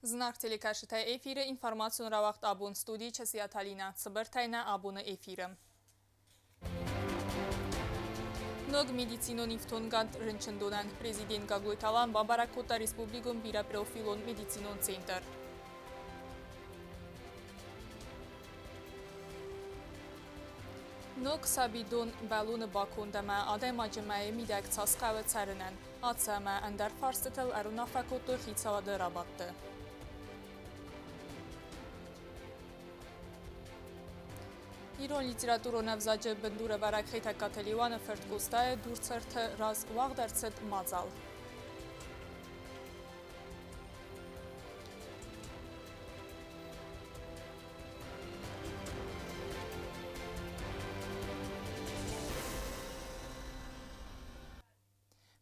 Зынаргъ телекӕсджытӕ, эфиры информацион рауагъд абон студийы Часиаты Алинӕ. Цыбыртӕй нӕ абоны эфиры. Ног медицинон ифтонгад рынчындонӕн президент Гаглойты Алан бабӕрӕг кодта республикон бирӕпрофилон медицинон центр. Ног сабидон бӕлоны баконд ӕмӕ адӕймаджы мӕйы мидӕг цас хъӕуы цӕрынӕн, ацы ӕмӕ ӕндӕр фарстытыл ӕруынаффӕ кодтой хицауады рабадты. Ирон литературон ӕвзаджы бындурӕвӕрӕг Хетӕгкаты Леуаны фырт Къостайы дурцӕрты раз уагъд ӕрцыд мадзал.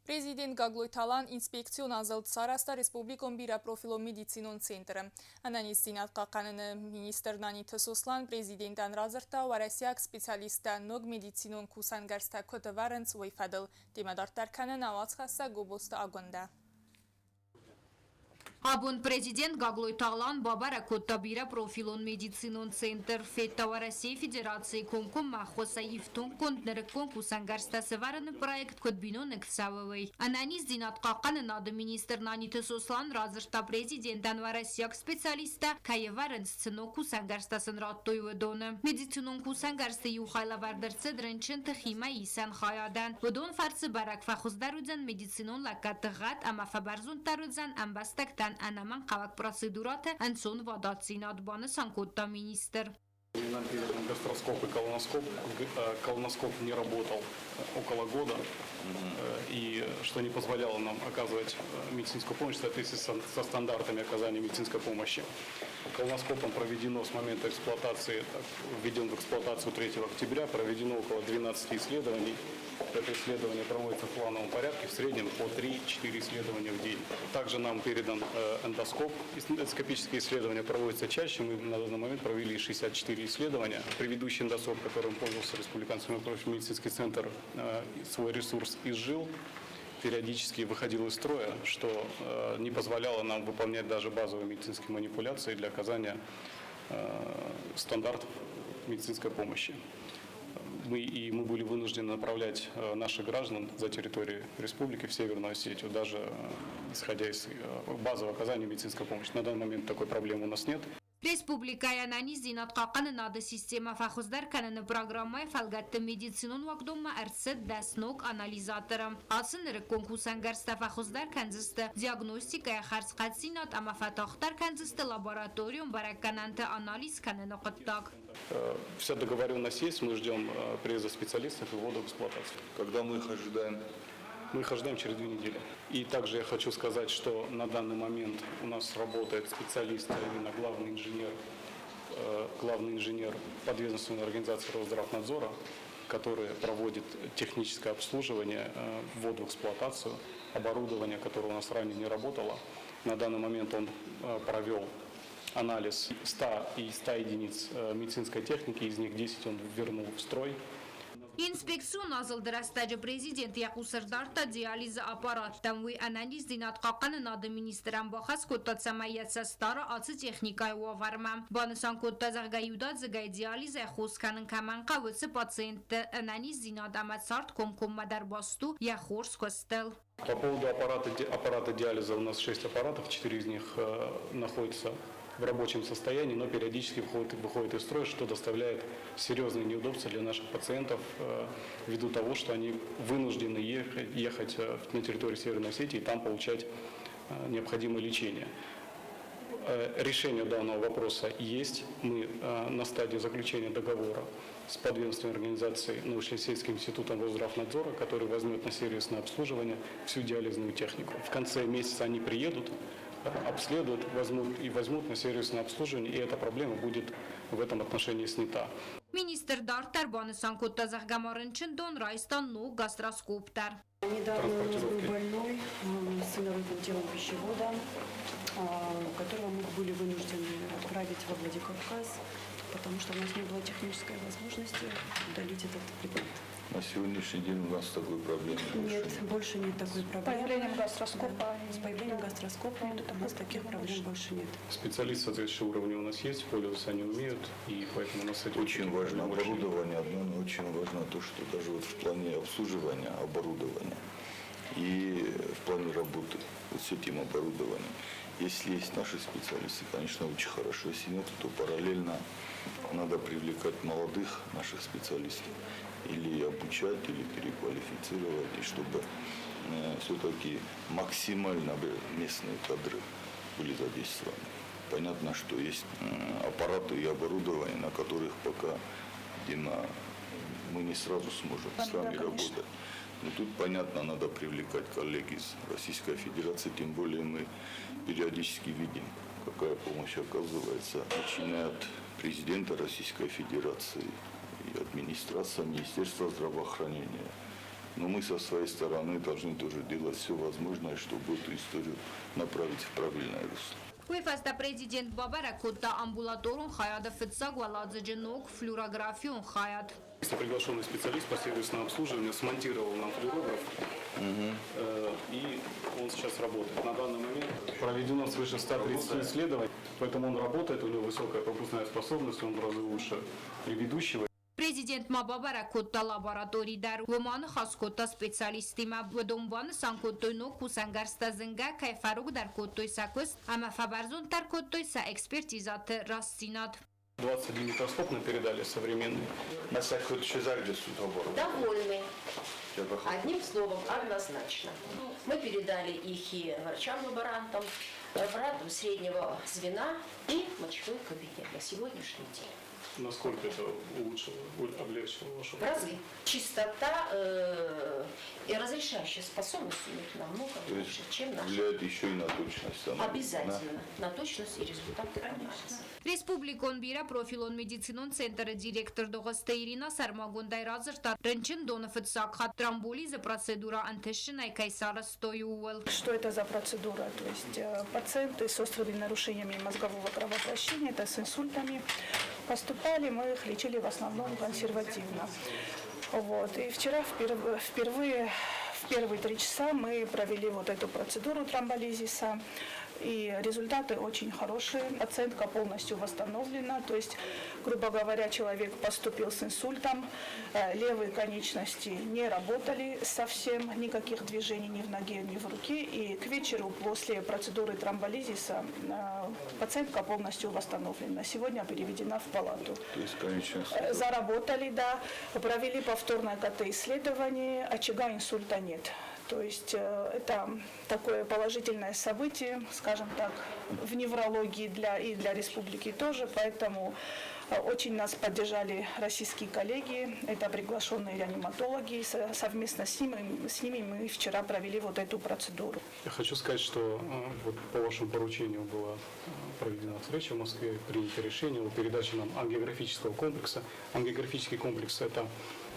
Президент Гаглойты Алан инспекцион азылд сарӕзта республикон бирӕпрофилон медицинон центры. Ӕнӕниздзинад хъахъхъӕныны министр Наниты Сослан президентӕн радзырдта, уӕрӕсейаг специалисттӕ ног медицинон кусӕнгӕрзтӕ куыд ӕвӕрынц, уый фӕдыл. Темӕ дарддӕр кӕны нӕ уацхӕссӕг Гобозты Агуындӕ. Абон президент Гаглойты Алан бабӕрӕг кодта бирӕпрофилон медицинон центр. Федта Уӕрӕсейы Федерацийы комкоммӕ ӕххуысӕй ифтонггонд нырыккон кусӕнгӕрзтӕ сӕвӕрыны проект куыд биноныг цӕуы, уый. Ӕнӕниздзинад хъахъхъӕнынады министр Наниты Сослан радзырдта президентӕн уӕрӕсейаг специалисттӕ кӕй ӕвӕрынц, цы ног кусӕнгӕрзтӕ сын радтой, уыдоны. Медицинон кусӕнгӕрзты иу хай лӕвӕрд ӕрцыд рынчынты химӕ исӕн хайадӕн. Уыдон фӕрцы бӕрӕг фӕхуыздӕр уыдзӕн медицинон лӕггӕдты гъӕд ӕмӕ фӕбӕрзонддӕр уыдзӕн ӕмбӕстӕгтӕн ӕнӕмӕнгхъӕуӕг процедурӕты ӕнцонвадатдзинад, банысан кодта министр. Нам передан гастроскоп и колоноскоп. Колоноскоп не работал около года, и что не позволяло нам оказывать медицинскую помощь в соответствии со стандартами оказания медицинской помощи. Колоноскопом проведено с момента эксплуатации, введен в эксплуатацию 3 октября, проведено около 12 исследований. Это исследование проводится в плановом порядке, в среднем по 3-4 исследования в день. Также нам передан эндоскоп. Эндоскопические исследования проводятся чаще. Мы на данный момент провели 64 исследования. Предыдущий эндоскоп, которым пользовался Республиканский медицинский центр, свой ресурс изжил, периодически выходил из строя, что не позволяло нам выполнять даже базовые медицинские манипуляции для оказания стандартов медицинской помощи. Мы были вынуждены направлять наших граждан за территорию республики в Северную Осетию, даже исходя из базового оказания медицинской помощи. На данный момент такой проблемы у нас нет. Республикӕйы ӕнӕниздзинад хъахъхъӕнынады системӕ фӕхуыздӕр кӕныны программӕйы фӕлгӕтты медицинон уагдонмӕ ӕрцыд 10 ног анализаторы. Ацы нырыккон кусӕнгӕрзтӕ фӕхуыздӕр кӕндзысты диагностикӕйы хӕрзхъӕддзинад ӕмӕ фӕтагъддӕр кӕндзысты лабораторион бӕрӕггӕнӕнты анализ кӕныны хъуыддаг. Вся договоренность есть, мы ждем приезда специалистов и ввода в эксплуатацию. Когда мы их ожидаем? Мы их ожидаем через 2 недели. И также я хочу сказать, что на данный момент у нас работает специалист, а именно главный инженер подведомственной организации Росздравнадзора, который проводит техническое обслуживание, ввод в эксплуатацию оборудования, которое у нас ранее не работало. На данный момент он провел анализ 100 и 100 единиц медицинской техники, из них 10 он вернул в строй. Инспекцион азылды рӕстӕджы президент йӕ хъус ӕрдардта диализы аппараттӕм. Уый ӕнӕниздзинад хъахъхъӕнынады министрӕн бахӕс кодта, цӕмӕй йӕ цӕст дара ацы техникӕйы уавӕрмӕ. Банысан кодта, зӕгъгӕ, иудадзыгӕй диализӕй хос кӕнын кӕмӕн хъӕуы, уыцы пациентты ӕнӕниздзинад ӕмӕ цард комкоммӕдӕр баст у йӕ хорз куыстыл. По поводу аппарата диализа у нас 6 аппаратов, 4 из них находятся в рабочем состоянии, но периодически выходят из строя, что доставляет серьезные неудобства для наших пациентов ввиду того, что они вынуждены ехать на территорию Северной Осетии и там получать необходимое лечение. Решение данного вопроса есть. Мы на стадии заключения договора с подведомственной организацией научно-исследовательским институтом Росздравнадзора, который возьмет на сервисное обслуживание всю диализную технику. В конце месяца они приедут, обследуют, возьмут и возьмут на сервисное обслуживание, и эта проблема будет в этом отношении снята. Министр дарддӕр банысан кодта, зӕгъгӕ ма рынчындон райста ног гастроскоп дӕр. Недавно у нас был Транспортировки. Больной с инородным телом пищевода, которого мы были вынуждены отправить во Владикавказ, потому что у нас не было технической возможности удалить этот предмет. На сегодняшний день у нас такой проблемы больше Нет, больше нет такой проблемы. Появлением гастроскопа они С появлением гастроскопа у нас таких проблем больше нет. Специалисты соответствующего уровня у нас есть, пользоваться они умеют, и поэтому у нас с этим Очень важно проблем больше нет. оборудование одно, но очень важно то, что даже вот в плане обслуживания оборудования и в плане работы вот с этим оборудованием. Если есть наши специалисты, конечно, очень хорошо. Если нет, то параллельно надо привлекать молодых наших специалистов или обучать, или переквалифицировать, и чтобы все-таки максимально бы местные кадры были задействованы. Понятно, что есть аппараты и оборудование, на которых пока, видимо, мы не сразу сможем с Да, вами конечно. работать. Но тут, понятно, надо привлекать коллег из Российской Федерации, тем более мы периодически видим, какая помощь оказывается, начиная от президента Российской Федерации и администрации, Министерства здравоохранения. Но мы со своей стороны должны тоже делать все возможное, чтобы эту историю направить в правильное русло. Уый фӕстӕ президент бабӕрӕг кодта амбулаторон хайады фыццаг уӕладзыджы ног флюорографион хайад. Приглашенный специалист по сервисному обслуживанию смонтировал нам флюорограф, и он сейчас работает. На данный момент проведено свыше 130 исследований, поэтому он работает, у него высокая пропускная способность, он в разы лучше предыдущего. Президент ма бабӕрӕг кодта лаборатори дӕр. Уым аныхас кодта специалисттимӕ. Уыдон банысан кодтой, ног кусӕнгӕрзтӕ зынгӕ кӕй фӕрогдӕр кодтой сӕ куыст ӕмӕ фӕбӕрзонддӕр кодтой сӕ экспертизӕты рӕстдзинад. 21 микроскоп нам передали современный. Довольны. Одним словом, однозначно. Мы передали их и врачам-лаборантам, лаборантам среднего звена и мочевой кабинет на сегодняшний день. Насколько это улучшило, облегчило вашу В разы. Чистота и разрешающая способность у них намного То есть лучше, чем наша. влияет еще и на точность анализа, да? Обязательно. На точность и результаты анализа. Республикон бирӕпрофилон медицинон центры директор Догъызты Ирина сӕрмагондӕй радзырдта, рынчындоны фыццаг хатт тромболизы процедурӕ ӕнтыстджынӕй кӕй сарӕзтой, ууыл. Что это за процедура? То есть пациенты с острыми нарушениями мозгового кровообращения, это с инсультами, поступали, мы их лечили в основном консервативно. Вот. И вчера впервые, в первые 3 часа мы провели вот эту процедуру тромболизиса. И результаты очень хорошие. Пациентка полностью восстановлена. То есть, грубо говоря, человек поступил с инсультом, левые конечности не работали совсем, никаких движений ни в ноге, ни в руке. И к вечеру после процедуры тромболизиса пациентка полностью восстановлена. Сегодня переведена в палату. То есть конечность. Заработали, да, провели повторное КТ-исследование, очага инсульта нет. То есть это такое положительное событие, скажем так, в неврологии и для республики тоже, поэтому очень нас поддержали российские коллеги, это приглашенные реаниматологи, совместно с ними мы вчера провели вот эту процедуру. Я хочу сказать, что вот по вашему поручению была проведена встреча в Москве, принято решение о передаче нам ангиографического комплекса. Ангиографический комплекс – это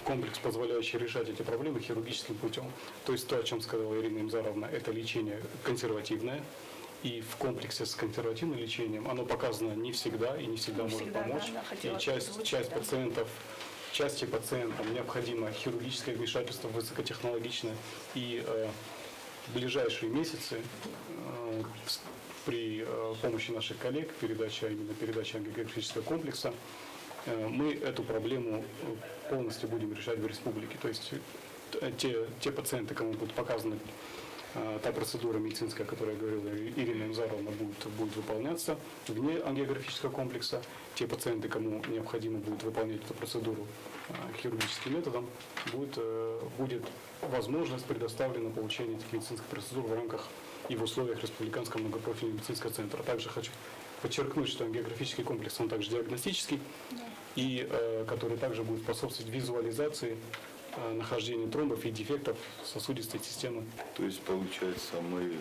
комплекс, позволяющий решать эти проблемы хирургическим путем. То есть то, о чем сказала Ирина Эмзаровна, это лечение консервативное. И в комплексе с консервативным лечением оно показано не всегда и не всегда Не может всегда, помочь. да, хотела И часть, озвучить, часть да. пациентов, части пациентам необходимо хирургическое вмешательство высокотехнологичное. И в ближайшие месяцы при помощи наших коллег, передача, именно передача ангиографического комплекса, мы эту проблему полностью будем решать в республике. То есть те пациенты, кому будут показаны та процедура медицинская, о которой я говорил, Ирина Эмзаровна, будет выполняться вне ангиографического комплекса. Те пациенты, кому необходимо будет выполнять эту процедуру хирургическим методом, будет возможность предоставлена получения этих медицинских процедур в рамках и в условиях Республиканского многопрофильного медицинского центра. Также хочу подчеркнуть, что ангиографический комплекс, он также диагностический, и который также будет способствовать визуализации нахождения тромбов и дефектов сосудистой системы. То есть, получается, мы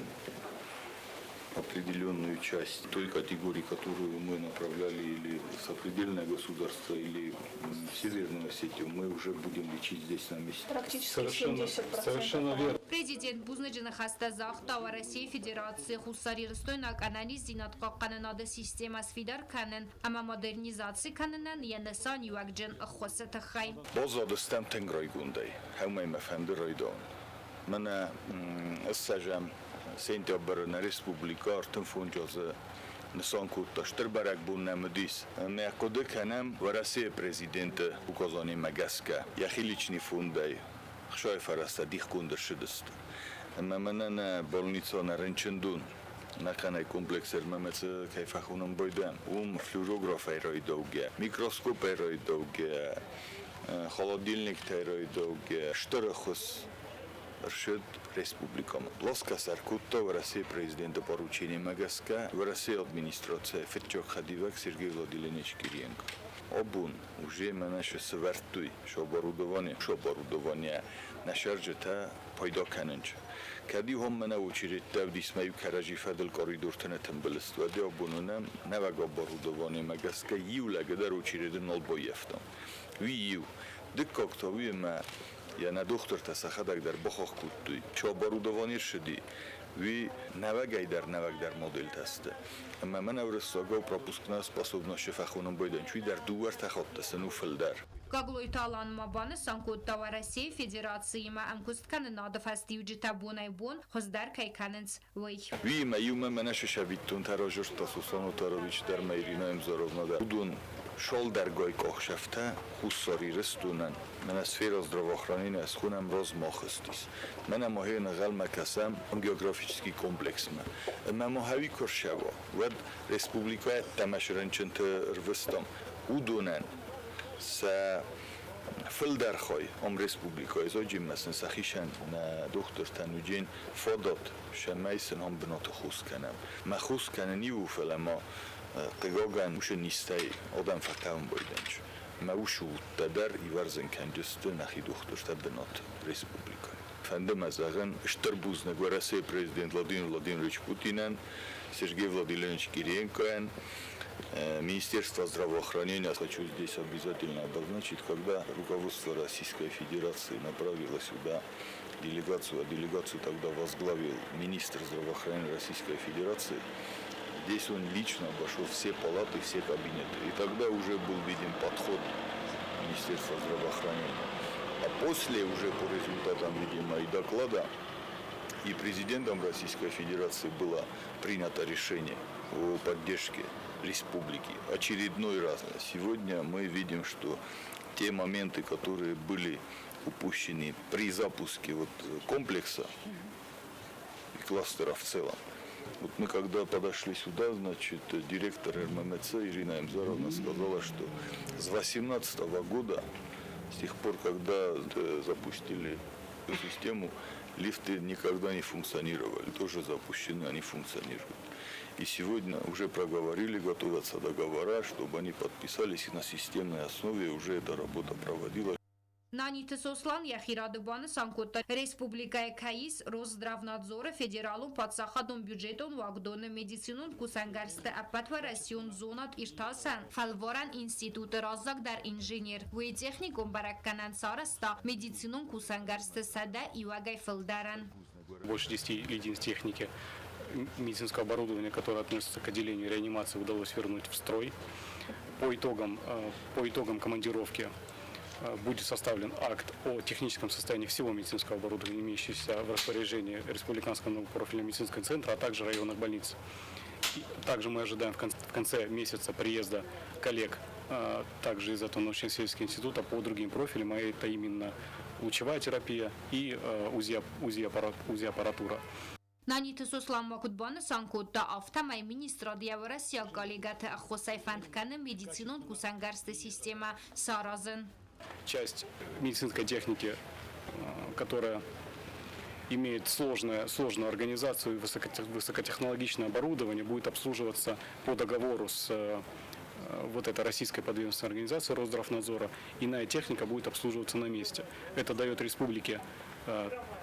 определенную часть той категории, которую мы направляли или в сопредельное государство, или в Северную Осетию, мы уже будем лечить здесь на месте. Практически Совершенно, 70%. совершенно верно. Президент бузныджы ныхӕстӕ загъта Уӕрӕсейы Федерацийы хуссарирыстойнаг ӕнӕниздзинад хъахъхъӕнынады системӕ сфидар кӕнын ӕмӕ модернизаци кӕнынӕн йӕ нысаниуӕгджын ӕххуысы тыххӕй. Баззадыстӕм тынг райгондӕй, уымӕй мӕ фӕнды райдайын. Мӕнӕ ссӕдзӕм. Сентябры нӕ республикӕ 35 азы нысан кодта стыр бӕрӕгбон нӕм уыдис. Ӕмӕ хъуыды кӕнӕм Уӕрӕсейы президенты указанимӕ гӕсгӕ йӕхи личный фондӕй ӕхсайы фӕрӕзтӕ дихгонд ӕрцыдысты. Ӕмӕ мӕнӕ нӕ больницӕ, нӕ рынчындон, нӕхъӕнӕй комплекс РММЦ кӕй фӕхонӕм байдӕм, уым флюорографӕй райдаугӕ, микроскопӕй райдаугӕ, холодильниктӕй райдаугӕ, стыр ӕххуыс ӕрцыд республикӕмӕ. Ласкӕс ӕркодта Уӕрӕсейы президенты поручениемӕ гӕсгӕ Уӕрӕсейы администрацийы фыццаг хӕдивӕг Сергей Владимирович Кириенко. Абон уже мӕнӕ сӕвӕрдтой сӕ оборудование, сӕ оборудование нӕ сӕрджытӕ пайда кӕнынц. Кӕд-иу ам мӕнӕ очередтӕ ӕвдисмӕ-иу кӕрӕдзи фӕдыл коридорты нӕ тымбыл сты, уӕд абон уынӕм нӕуӕг оборудованиемӕ гӕсгӕ иу лӕгы дӕр очереды нал баййӕфтам. Уый иу. Дыккаг та уый ӕмӕ йӕ нӕ дохтыртӕ сӕхӕдӕг дӕр бахахх кодтой. Цы оборудовани ссыди, уый нӕуӕгӕй дӕр нӕуӕгдӕр модельтӕ сты. Ӕмӕ мӕнӕ уырыссагау пропускная способность фӕхонын байдайынц, уый дӕр дыууӕ-ӕртӕ хатты сын у фылдӕр. Гаглойты Алан ма банысан кодта, Уӕрӕсейы Федерациимӕ ӕмкуысткӕнынады фӕстиуджытӕ бонӕй-бон хуыздӕр кӕй кӕнынц, уый. Уыимӕ иумӕ мӕнӕ сӕвиттонтӕ разырдта Сослан Отарович дӕр ӕмӕ Ирина Эмзоровна дӕр. Уыдон цалдӕргай къахсӕфтӕ Хуссар Ирыстонӕн мӕнӕ сфера здравоохранения схонӕм размахызтис. Мӕнӕ ма ӕнхъӕлмӕ кӕсӕм географический комплексмӕ. Ӕмӕ ма хӕуи куы рцӕуа, уӕд республикӕ ӕддӕмӕ рынчынты рвыстам. Уыдонӕн сӕ фылдӕр хай ам республикӕйы зоджимӕ сын сӕхицӕн нӕ дохтыртӕн уыдзӕн фадат, цӕмӕй сын ам бынаты хос кӕнӕм. Мӕ хос кӕнын иу у, фӕлӕ ма хъыгагӕн уыцы низтӕй адӕм фӕкӕуын байдайынц. Мӕ уыцы удтӕ дӕр ивӕрзын кӕнджысты нӕхи дохтыртӕ бынат республикӕйы. Фӕнды мӕ зӕгъын стыр бузныг Уӕрӕсейы президент Владимир Владимирович Путинӕн, Сергей Владимирович Кириенкойӕн, Министерство здравоохранения. Хочу здесь обязательно обозначить, когда руководство Российской Федерации направило сюда делегацию, а делегацию тогда возглавил министр здравоохранения Российской Федерации, здесь он лично обошел все палаты, все кабинеты. И тогда уже был виден подход Министерства здравоохранения. А после уже по результатам, видимо, и доклада, и президентом Российской Федерации было принято решение о поддержке республики. Очередной раз. Сегодня мы видим, что те моменты, которые были упущены при запуске вот комплекса и кластера в целом. Вот мы когда подошли сюда, значит, директор РММЦ Ирина Эмзаровна сказала, что с 2018 года, с тех пор, когда запустили эту систему, лифты никогда не функционировали. Тоже запущены, они функционируют. И сегодня уже проговорили, готовятся договора, чтобы они подписались, и на системной основе уже эта работа проводилась. Наниты Сослан йӕхи рады банысан кодта, республикӕйы кӕй ис Росздравнадзоры федералон паддзахадон бюджетон уагдоны медицинон кусӕнгӕрзты ӕппӕтуӕрӕсеон зонад иртасӕн фӕлварӕн институты раззагдӕр инженер. Уый техникон бӕрӕггӕнӕн сарӕзта медицинон кусӕнгӕрзты 101-ӕй фылдӕрӕн. Больше 10 единиц техники медицинского оборудования, которое относится к отделению реанимации, удалось вернуть в строй. По итогам командировки будет составлен акт о техническом состоянии всего медицинского оборудования, имеющегося в распоряжении Республиканского многопрофильного медицинского центра, а также районных больниц. И также мы ожидаем в конце месяца приезда коллег также из этого научно-исследовательского института по другим профилям, а это именно лучевая терапия и УЗИ-аппаратура. Наниты Сослан ма куыд банысан кодта, афтӕмӕй министрад йӕ уӕрӕсейаг коллегӕты ӕххуысӕй фӕнд кӕны медицинон кусӕнгӕрзты системӕ саразын. Часть медицинской техники, которая имеет сложную организацию и высокотехнологичное оборудование, будет обслуживаться по договору с вот этой российской подведомственной организацией Росздравнадзора. Иная техника будет обслуживаться на месте. Это дает республике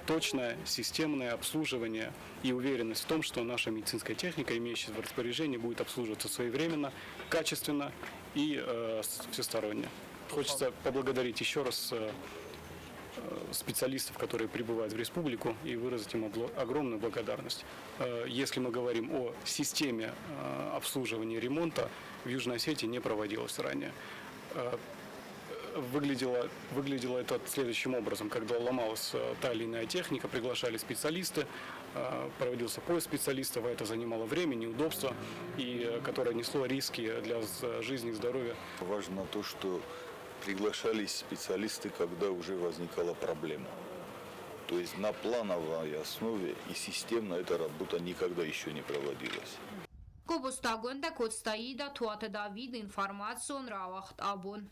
точное системное обслуживание и уверенность в том, что наша медицинская техника, имеющаяся в распоряжении, будет обслуживаться своевременно, качественно и всесторонне. Хочется поблагодарить еще раз специалистов, которые прибывают в республику, и выразить им огромную благодарность. Если мы говорим о системе обслуживания и ремонта, в Южной Осетии не проводилось ранее. Выглядело это следующим образом. Когда ломалась та или иная техника, приглашали специалисты, проводился поиск специалистов, а это занимало время, неудобства, и которое несло риски для жизни и здоровья. Важно то, что приглашались специалисты, когда уже возникала проблема. То есть на плановой основе и системно эта работа никогда еще не проводилась. Гобозты Агуындӕ, Коцты Аидӕ, Туаты Давид, информацион рауагъд Абон.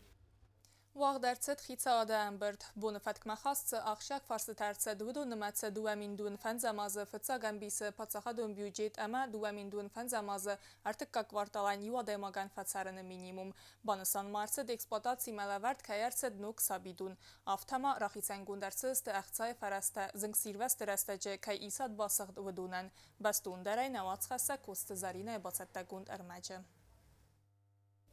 Уагъд ӕрцыд хицауады ӕмбырд. Боны фӕткмӕ хаст цы ахсджиаг фарстытӕ ӕрцыд, уыдон нымӕцы 2025 азы фыццаг ӕмбисы паддзахадон бюджет ӕмӕ 2025 азы ӕртыккаг кварталӕн иу адӕймагӕн фӕцӕрыны минимум. Банысан ма ӕрцыд, эксплуатацимӕ лӕвӕрд кӕй ӕрцыд ног сабидон. Афтӕ ма рахицӕнгонд ӕрцыдысты ӕхцайы фӕрӕзтӕ, зынгсирвӕзты рӕстӕджы кӕй исад басыгъд, уыдонӕн. Бӕстондӕрӕй нӕ уацхӕссӕг Коцты Зӕринӕйы бацӕттӕгонд ӕрмӕджы.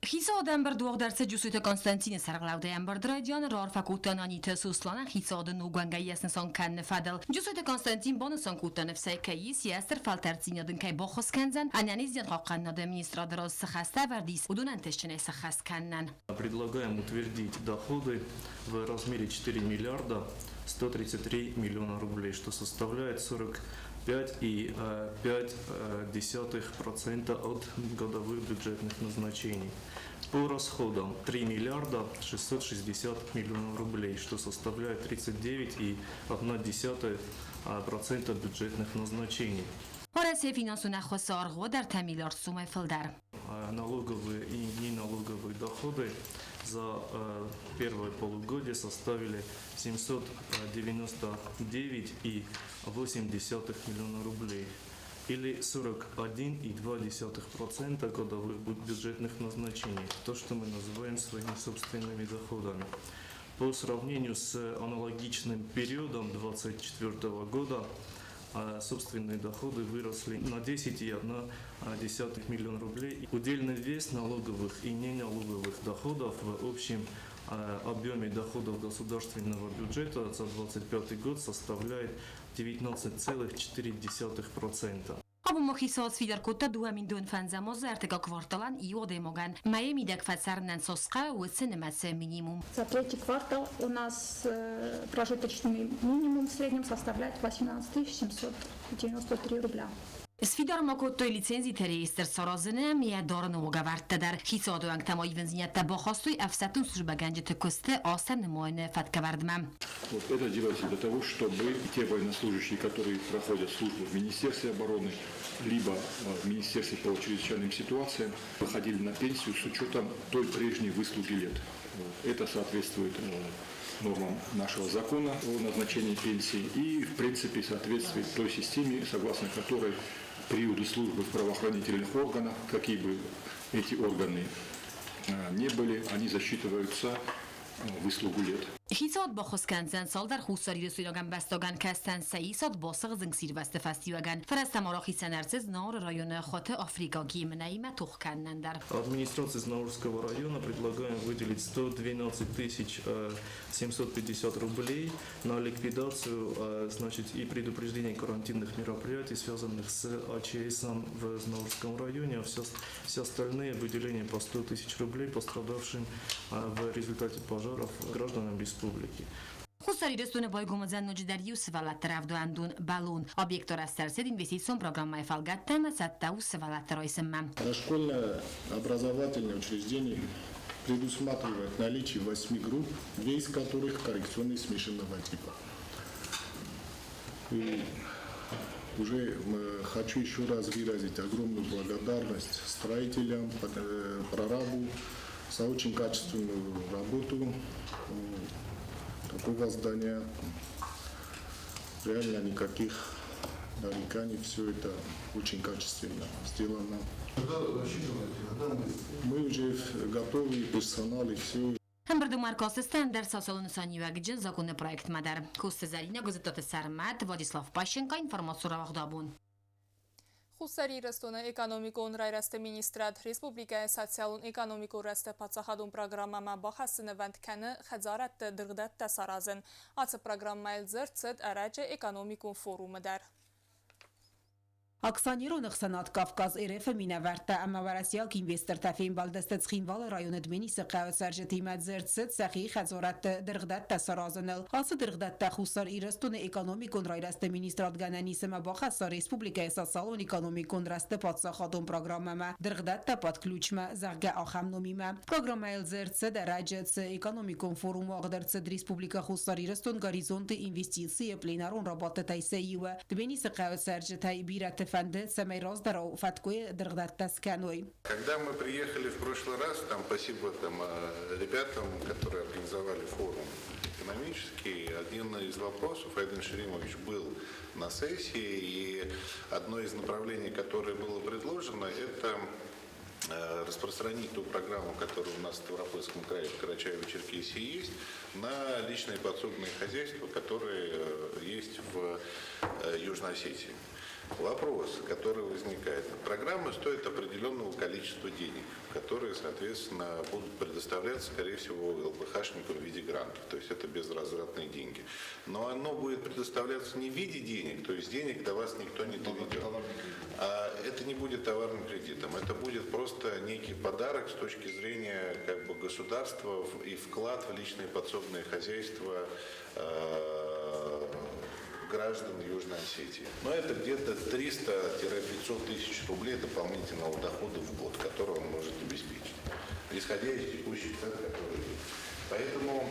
Хицауады ӕмбырд уагъд ӕрцыд Джусойты Константины сӕргълӕудӕй. Ӕмбырды райдианы раарфӕ кодта Наниты Сосланӕн хицауады ног уӕнгӕй йӕ снысан кӕныны фӕдыл. Джусойты Константин банысан кодта, ныфс ӕй кӕй ис, йӕ стыр фӕлтӕрддзинад ын кӕй баххуыс кӕндзӕн, ӕнӕниздзинад хъахъхъӕнынады министрады раз цы хӕстӕ ӕвӕрд ис, уыдон ӕнтыстджынӕй сӕххӕст кӕнынӕн. Предлагаем утвердить доходы в размере 4 миллиарда 133 миллиона рублей, что составляет 45,5% от годовых бюджетных назначений. По расходам 3 миллиарда 660 миллионов рублей, что составляет 39,1% бюджетных назначений. Уӕрӕсейы финансон ӕххуысы аргъ уыд 3 миллиард сомӕй фылдӕр. Налоговые и неналоговые доходы за первое полугодие составили 799,8 миллиона рублей или 41,2% годовых бюджетных назначений, то, что мы называем своими собственными доходами. По сравнению с аналогичным периодом 2024 года собственные доходы выросли на 10,1 миллион рублей. Удельный вес налоговых и неналоговых доходов в общем объеме доходов государственного бюджета за 2025 год составляет 19,4%. Абон ма хицауад сфидар кодта 2025 азы ӕртыккаг кварталӕн иу адӕймагӕн мӕйы мидӕг фӕцӕрынӕн цас хъӕуы, уыцы нымӕцы минимум. За третий квартал у нас прожиточный минимум в среднем составляет 18 793 рубля. Сфидар ма кодтой лицензиты реестр саразыны ӕмӕ йӕ дарыны уагӕвӕрдтӕ дӕр. Хицауады уӕнгтӕ ма ивындзинӕдтӕ бахастой ӕфсӕддон службӕгӕнджыты куысты азтӕ нымайыны фӕткӕвӕрдмӕ. Вот это делается для того, чтобы те военнослужащие, которые проходят службу в Министерстве обороны, либо в Министерстве по чрезвычайным ситуациям, выходили на пенсию с учетом той прежней выслуги лет. Вот. Это соответствует нормам нашего закона о назначении пенсии и, в принципе, соответствует той системе, согласно которой периоды службы в правоохранительных органах, какие бы эти органы не были, они засчитываются в выслугу лет. Хицауад баххуыс кӕндзӕн цалдӕр хуссарирыстойнаг ӕмбӕстагӕн, кӕцытӕн сӕ исад басыгъд зынгсирвӕзты фӕстиуӕгӕн. Фӕрӕзтӕ ма рахицӕн ӕрцыд Знауыры районы хуыты африкаг емынӕимӕ тох кӕнынӕн дӕр. Администрации Знаурского района предлагаем выделить 112 750 рублей на ликвидацию, значит, и предупреждение карантинных мероприятий, связанных с АЧС в Знаурском районе, а все остальные выделения по 100 тысяч рублей пострадавшим в результате пожаров гражданам республики. Хуссар Ирыстоны байгом уыдзӕн ноджыдӕр иу сывӕллӕтты рӕвдауӕндон «Бӕлон». Объект арӕзт ӕрцыд инвестицион программӕйы фӕлгӕтты ӕмӕ цӕттӕ у сывӕллӕтты райсынмӕ. Дошкольное образовательное учреждение предусматривает наличие восьми групп, две из которых коррекционные смешанного типа. И уже хочу еще раз выразить огромную благодарность строителям, прорабу за очень качественную работу такого здания. Реально никаких нареканий, все это очень качественно сделано. Мы уже готовы, персонал и все. Ӕмбырды ма ӕркастысты ӕндӕр социалон нысаниуӕгджын законы проектмӕ дӕр. Коцты Зӕринӕ, Гуызыттаты Сӕрмӕт, Владислав Пащенко, информацион рауагъд Абон. Хуссар Ирыстоны экономикон райрӕзты министрад республикӕйы социалон-экономикон рӕзты паддзахадон программӕмӕ бахӕссынвӕнд кӕны хӕдзарадты дыргъдӕттӕ саразын. Ацы программӕйыл дзырд цыд ӕрӕджы экономикон форумы дӕр. Акционерон ӕхсӕнад Кавказ РФ-ы минӕвӕрттӕ ӕмӕ уӕрӕсейаг инвестортӕ фембӕлдысты Цхинвалы районы Дменисы хъӕуы цӕрджытимӕ. Дзырд цыд сӕхи хӕдзарӕдты дыргъдӕттӕ саразыныл. Ацы дыргъдӕттӕ Хуссар Ирыстоны экономикон райрӕзты министрад гӕнӕн ис ӕмӕ бахӕсса республикӕйы социалон-экономикон рӕзты паддзахадон программӕмӕ Дыргъдӕттӕ под ключ-мӕ, зӕгъгӕ, ахӕм номимӕ. Программӕйыл дзырд цыд ӕрӕджы цы экономикон форум уагъд ӕрцыд Республикӕ Хуссар Ирыстон Горизонты инвестицийы пленарон рабадтытӕй сӕ иуы. Тбилисы хъӕуы цӕрджытӕй бирӕты фӕнды, цӕмӕй раздӕрау фӕткъуыйы дыргъдӕттӕ скӕной. Когда мы приехали в прошлый раз, там спасибо там, ребятам, которые организовали форум экономический, один из вопросов, Айдын Шеримович был на сессии, и одно из направлений, которое было предложено, это распространить ту программу, которая у нас в Ставропольском крае, в Карачаево-Черкесии есть, на личные подсобные хозяйства, которые есть в Южной Осетии. Вопрос, который возникает. Программа стоит определенного количества денег, которые, соответственно, будут предоставляться, скорее всего, ЛПХшникам в виде грантов. То есть это безразвратные деньги. Но оно будет предоставляться не в виде денег, то есть денег до вас никто не доведет. А это не будет товарным кредитом, это будет просто некий подарок с точки зрения как бы, государства и вклад в личные подсобные хозяйства граждан Южной Осетии. Но это где-то 300-500 тысяч рублей дополнительного дохода в год, который он может обеспечить, исходя из текущих цен, которые есть. Поэтому,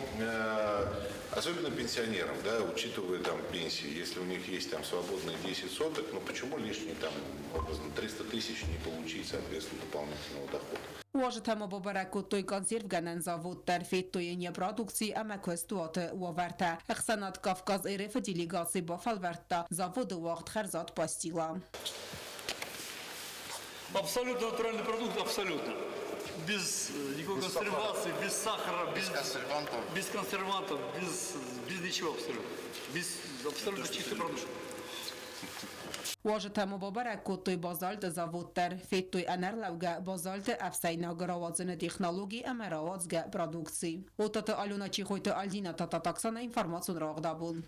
особенно пенсионерам, да, учитывая там пенсии, если у них есть там свободные 10 соток, ну почему лишние там, образно, 300 тысяч не получить, соответственно, дополнительного дохода? Уазджытӕ ма бабӕрӕг кодтой консервгӕнӕн завод дӕр, федтой йын йӕ продукци ӕмӕ куыстуаты уавӕртӕ. Ӕхсӕнад Кавказ РФ-ы делегаци бафӕлвӕрдта заводы уагъд хӕрзад пастила. Абсолютно натуральный продукт, абсолютно. Без никакой без консервации, сахара. Без сахара, без консервантов, без, консервантов, без, без ничего абсолютно. Без абсолютно чистый продукт. Уазджытӕ ма бабӕрӕг кодтой базальты завод дӕр, федтой ӕнӕрлӕугӕ базальты ӕфсӕйнаг рауадзыны технологи ӕмӕ рауадзгӕ продукци. Отаты Алена, Чихойты Альдина, Тататаксана, информацион рауагъдабон.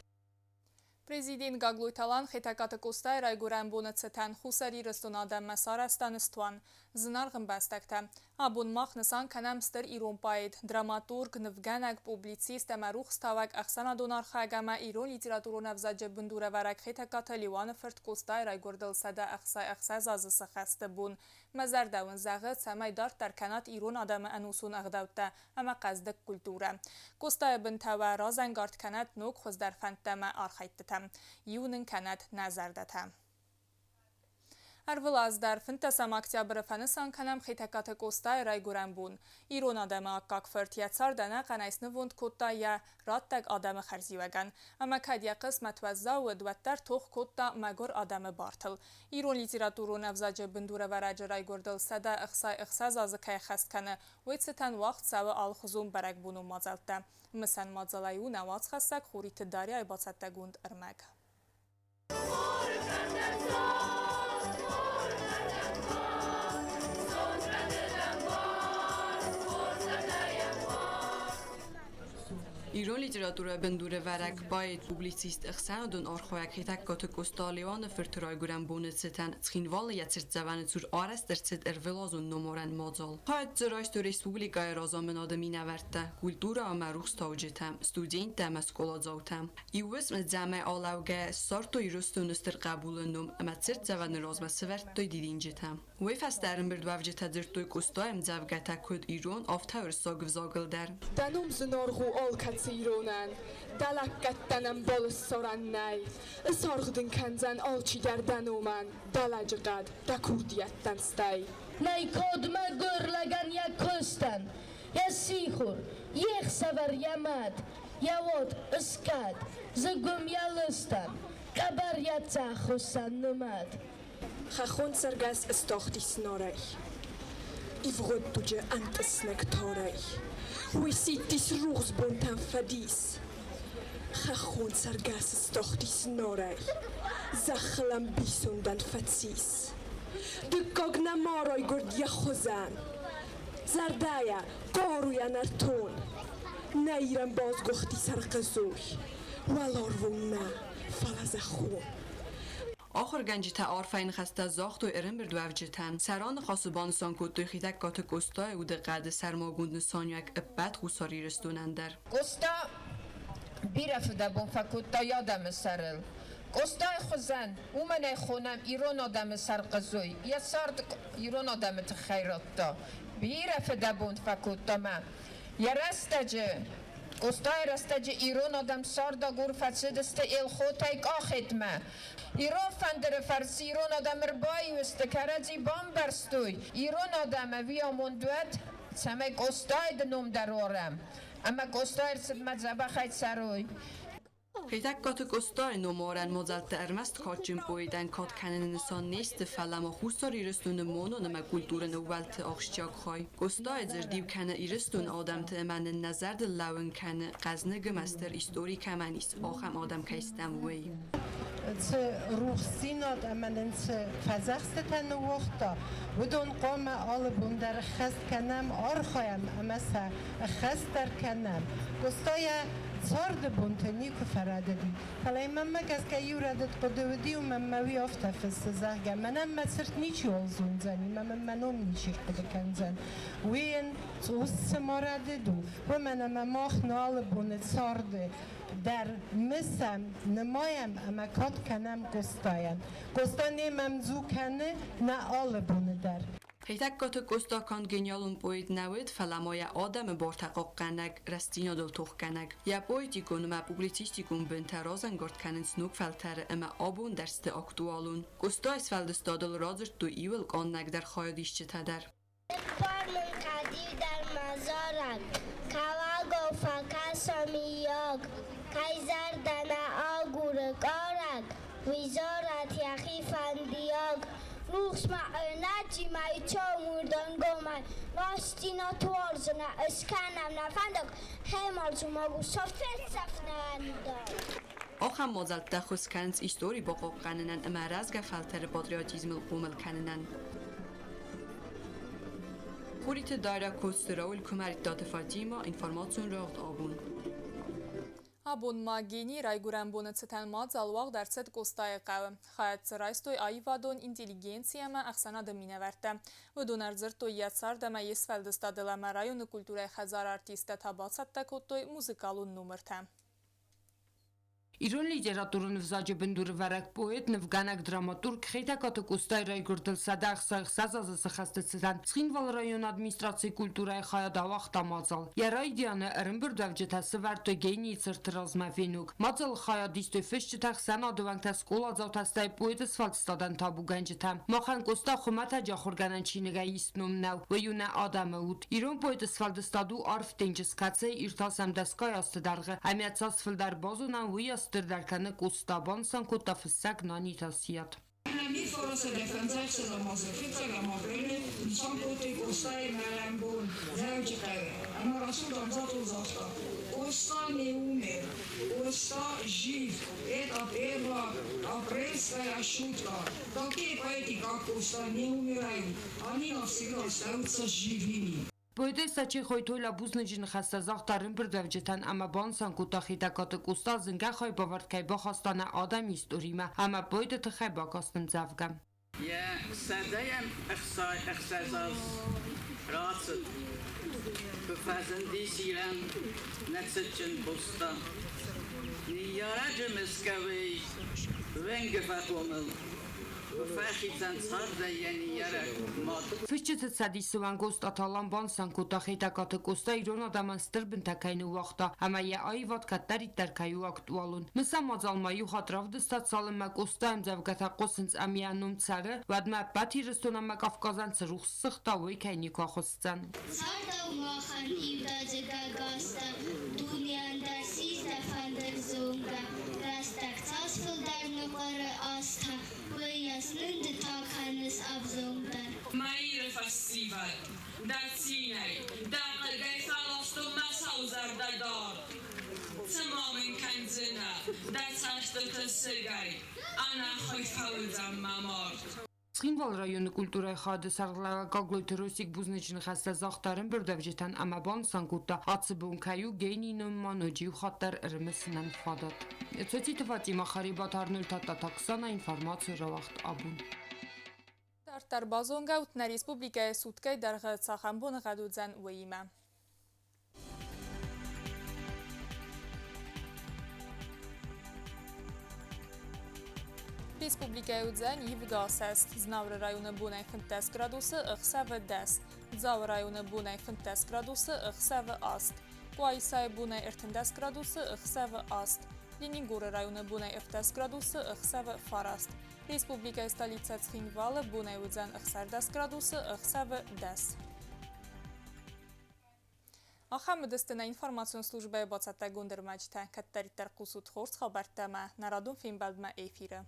Президент Гаглойты Алан Хетӕгкаты Къостайы райгуырӕн боны цытӕн Хуссар Ирыстоны адӕммӕ сарӕзта ныстуан. Зынаргъ ӕмбӕстӕгтӕ! Абон мах нысан кӕнӕм стыр ирон поэт, драматург, нывгӕнӕг, публицист ӕмӕ рухстауӕг, ӕхсӕнадон архайӕг ӕмӕ ирон литературон ӕвзаджы бындурӕвӕрӕг Хетӕгкаты Леуаны фырт Къостайы райгуырдыл 166 азы сӕххӕсты бон. Мӕ зӕрдӕ уын зӕгъы, цӕмӕй дарддӕр кӕнат ирон адӕмы ӕнусон ӕгъдӕуттӕ ӕмӕ хъӕздыг культурӕ. Къостайы бынтӕ уӕ разӕнгард кӕнӕт ног хуыздӕр фӕндтӕ ӕмӕ архӕйдтытӕм. Иу нын кӕнӕт нӕ зӕрдӕтӕ. Ӕрвылаз дӕр 15 октябры фӕнысан кӕнӕм Хетӕгкаты Къостайы райгуырӕн бон. Ирон адӕмы аккаг фырт йӕ цард ӕнӕхъӕнӕй снывонд кодта йӕ раттӕг адӕмы хӕрзиуӕгӕн. Ӕмӕ кӕд йӕ хъысмӕт уӕззау уыд, уӕддӕр тох кодта мӕгуыр адӕмы бартыл. Ирон литературон ӕвзаджы бындурӕвӕрӕджы райгуырдыл 166 азы кӕй ӕххӕст кӕны, уый цытӕн уагъд цӕуы алыхуызон бӕрӕгбонон мадзӕлттӕ. Мысӕн мадзалӕй у нӕ уацхӕссӕг Хуриты Дарьяйы бацӕттӕгонд ӕрмӕг. Ирон литературӕйы бындурӕвӕрӕг, поэт, публицист, ӕхсӕнадон архайӕг Хетӕгкаты Къоста Леуаны фырты райгуырӕн боны цытӕн Цхинвалы йӕ цыртдзӕвӕны цур арӕзт ӕрцыд ӕрвылазон номарӕн мадзал. Хайад дзы райстой республикӕйы разамынады минӕвӕрттӕ, культурӕ ӕмӕ рухстауджытӕ, студенттӕ ӕмӕ скъоладзаутӕ. Иу уысм ӕдзӕмӕй алӕугӕйӕ ссардтой Ирыстоны стыр хъӕбулы ном ӕмӕ цыртдзӕвӕны размӕ сӕвӕрдтой дидинджытӕ. Уый фӕстӕ ӕрӕмбырдуӕвджытӕ дзырдтой Къостайы ӕмдзӕвгӕтӕ куыд ирон, афтӕ уырыссаг ӕвзагыл дӕр. Дӕ ном зынаргъ у алкӕцы иронӕн, Дӕ лӕггӕдтӕн ӕмбал ыссарӕн нӕй. Ысаргъ дын кӕндзӕн алчидӕр дӕ номӕн, Дӕ лӕджыхъӕд, дӕ курдиӕттӕн стӕй. Нӕй код мӕгуыр лӕгӕн йӕ куыстӕн, йӕ сихор, йе хсӕвӕр йӕ мад, йӕ уод ыскад, зыгуым йӕ лыстӕн, къӕбӕр йӕ цӕххуысӕн нымад. Хӕххон цӕргӕс ыстахтис Нарӕй, Ивгъуыд дуджы ӕнтъыснӕг тарӕй. Уый сидтис рухс бонтӕм фӕдис. Хӕххон цӕргӕс ыстахтис Нарӕй, Зӕххыл ӕмбисондӕн фӕцис. Дыккаг нӕма райгуырд йӕ хуызӕн, Зӕрдӕйӕ, хъаруйӕ нӕртон. Нӕ Ирӕн басгуыхти сӕрхъызой, Уӕларвон нӕ, фӕлӕ зӕххон. Ахуыргӕнджытӕ арфӕйы ныхӕстӕ загътой ӕрӕмбырдуӕвджытӕн, сӕ раныхасы банысан кодтой Хетӕгкаты Къостайы удыхъӕды сӕрмагонд нысаниуӕг ӕппӕт Хуссар Ирыстонӕн дӕр. Къоста бирӕ фыдӕбон фӕкодта йӕ адӕмы сӕрыл. Къостайы хуызӕн, уымӕн ӕй хонӕм ирон адӕмы сӕрхъызой, йӕ цард ирон адӕмы тыххӕй радта. Бирӕ фыдӕбон фӕкодта мӕ йӕ рӕстӕджы, Къостайы рӕстӕджы ирон адӕм цардагур фӕцыдысты Елхотӕй Къахетмӕ. Ирон фӕндыры фӕрцы ирон адӕм ӕрбаиу сты, кӕрӕдзи бамбӕрстой. Ирон адӕм ӕви амонд уӕд, цӕмӕй Къостайы ном дӕр уарӕм ӕмӕ Къостайы рцыдмӕ дзӕбӕхӕй цӕрой. Хетӕгкаты Къостайы номарӕн мадзӕлттӕ ӕрмӕст кадджын поэтӕн кад кӕныны нысан не сты, фӕлӕ ма Хуссар Ирыстоны монон ӕмӕ культурон ӕууӕлты ахсджиаг хай. Къостайы дзырд иу кӕны Ирыстоны адӕмты ӕмӕ нын нӕ зӕрдыл лӕууын кӕны, хъӕзныг ӕмӕ стыр истори кӕмӕн ис, ахӕм адӕм кӕй стӕм, уый. Цы рухсдзинад ӕмӕ нын цы фӕдзӕхстытӕ ныууагъта, уыдон хъуамӕ алы бон дӕр ӕххӕст кӕнӕм, архайӕм ӕмӕ сӕ ӕххӕст дӕр кӕнӕм. Къоста йӕ царды бонты никуы фӕрӕдыди, фӕлӕ йын мӕнмӕ гӕсгӕ иу рӕдыд хъуыды уыди, уымӕн мӕ уый афтӕ фыссы, зӕгъгӕ, мӕнӕн мӕ цырт ничиуал зондзӕни, мӕ мын мӕ ном ничи рхъуыды кӕндзӕн. Уый йын цъус цыма рӕдыд у, уымӕн ӕмӕ мах нӕ алы боны царды дӕр мысӕм, нымайӕм ӕмӕ кад кӕнӕм Къостайӕн. Къоста немӕ ӕмдзу кӕны нӕ алы боны дӕр. Хетӕгкаты Къоста канд гениалон поэт нӕ уыд, фӕлӕ ма йӕ адӕмы бартӕ хъахъхъӕнӕг, рӕстдзинадыл тохгӕнӕг. Йӕ поэтикон ӕмӕ публицистикон бынтӕ разӕнгард кӕнынц ног фӕлтӕры ӕмӕ абон дӕр сты актуалон. Къостайы сфӕлдыстадыл радзырдтой иуыл къаннӕгдӕр хайадисджытӕ дӕр. Ныббар мын кӕд-иу дӕр мӕ зарӕг, Кӕуӕгау фӕкӕса миййаг, Кӕй зӕрдӕ нӕ агуры хъарӕг, Уый зарӕд йӕхи фӕндиаг. Рухсмӕ ӕнӕджимӕ чомурдӕнгомӕй Рӕстдзинад уарзынӕ ыскӕнӕм нӕ фӕндаг, Хемалдзумаг у сӕфт фесӕфт нӕ ӕндаг. Ахӕм мадзӕлттӕ ӕххуыс кӕнынц истори бахъахъхъӕнынӕн ӕмӕ рӕзгӕ фӕлтӕры патриотизмыл хъомыл кӕнынӕн. Хуриты Дарья Коцты Рауль Куымӕридтаты Фатимӕ, информацион рӕгъд абон. Абон ма генийы райгуырӕн боны цытӕн мадзал уагъд ӕрцыд Къостайыхъӕуы. Хайад дзы райстой аивадон интеллигенци ӕмӕ ӕхсӕнады минӕвӕрттӕ. Уыдон ӕрдзырдтой йӕ цард ӕмӕ йе сфӕлдыстадыл ӕмӕ районы культурӕйы хӕдзары артисттӕ та бацӕттӕ кодтой музыкалон номыртӕ. Ирон литературон ӕвзаджы бындурӕвӕрӕг поэт, нывгӕнӕг, драматург Хетӕгкаты Къостайы райгуырдыл 166 азы цы хӕсты цытӕн Цхинвалы районы администрацийы культурӕйы хайад ауагъта мадзал. Йӕ райдианы ӕрӕмбырдуӕвджытӕ сӕвӕрдтой генийы цырты размӕ венок. Мадзалы хайад истой фысджытӕ, ӕхсӕнады уӕнгтӕ, скъоладзаутӕ, стӕй поэты сфӕлдыстадӕн табугӕнджытӕ. Махӕн Къоста хуымӕтӕджы ахуыргӕнӕн чиныгӕй ист ном нӕу, уый у нӕ адӕмы уд. Ирон поэты сфӕлдыстад у арф денджыз, кӕцӕй иртасӕм дӕсгай азты дӕргъы, ӕмӕ цас фылдӕр базонӕм, уыйас стырдӕр кӕны Къоста, банысан кодта фыссӕг Наниты Асиат. 1915 азы фыццӕгӕм апрелы нысан кодтой Къостайы мӕлӕн бон Дзӕуджыхъӕуы ӕмӕ Расул Гамзатов загъта: Къоста не умер, Къоста жив, это первоапрельская шутка. Такие поэты, как Къоста, не умирают, они навсегда остаются живыми. Поэтессӕ Чехойты Оля бузныджы ныхӕстӕ загъта ӕрӕмбырдуӕвджытӕн ӕмӕ банысан кодта Хетӕгкаты Къоста зынгӕ хайбавӕрд кӕй бахаста нӕ адӕмы историмӕ ӕмӕ поэты тыххӕй бакаст ӕмдзӕвгӕ. Йӕ сӕдӕйӕм ӕхсӕз аз рацыд, куы фӕзындис Ирӕн нӕ цытджын Къоста. Ныййарӕджы Мӕскӕуӕй Венгы фӕхъомыл. Фысджыты цӕдисы уӕнг Остъаты Алан банысан кодта, Хетӕгкаты Къоста ирон адӕмӕн стыр бынтӕ кӕй ныууагъта ӕмӕ йӕ аивад кӕддӕриддӕр кӕй у актуалон. Мысӕн мадзал ма иу хатт равдыста, цалынмӕ Къоста ӕмдзӕвгӕтӕ хъусынц ӕмӕ йӕ ном цӕры, уӕдмӕ ӕппӕт Ирыстон ӕмӕ Кавказӕн цы рухс сыгъта, уый кӕй никуы ахуысдзӕн. Цардау махӕн иудадзыг ӕгӕстӕ, дунейӕн дӕр систӕ фӕндыр зонгӕ. Рӕстӕг цас фылдӕр ныхъуыры азтӕ, уыйас нын ды та кӕныс ӕвзонгдӕр. Мӕ Иры фӕсивӕд, дӕ цинӕй, дӕ хъыгӕй фӕластон мӕ сау зӕрдӕ дард. Цы ма мын кӕндзынӕ дӕ цӕстыты сыгӕй, ӕнӕхай фӕуыдзӕн мӕ мард. Цхинвалы районы культурӕйы хайады сӕргълӕууӕг Гаглойты Ростик бузныджы ныхӕстӕ загъта ӕрӕмбырдуӕвджытӕн ӕмӕ банысан кодта, ацы бон кӕй у генийы ном ма ноджы иу хатт дӕр ӕрымысынӕн фадат. Цоциты Фатимӕ, Харебаты Арнольд, Тадтаты Оксана, информацийы рауагъд абон. Дарддӕр базонгӕ ут нӕ республикӕйы суткӕйы дӕргъы цахӕм боныгъӕд уыдзӕн, уыимӕ. Республикӕйы уыдзӕн ивгӕ асӕст. Знауыры районы бонӕй 15 градусы, ӕхсӕвы 10. Дзауы районы бонӕй 15 градусы, ӕхсӕвы 8. Къуайсайы бонӕй 13 градусы, ӕхсӕвы 8. Ленингоры районы бонӕй 17 градусы, ӕхсӕвы 9. Республикӕйы столицӕ Цхинвалы бонӕй уыдзӕн 16 градусы, ӕхсӕвы 10. Ахӕм уыдысты нӕ информацион службӕйы бацӕттӕгонд ӕрмӕджытӕ. Кӕддӕриддӕр хъусут хорз хабӕрттӕ ӕмӕ нӕ радон фембӕлдмӕ эфиры.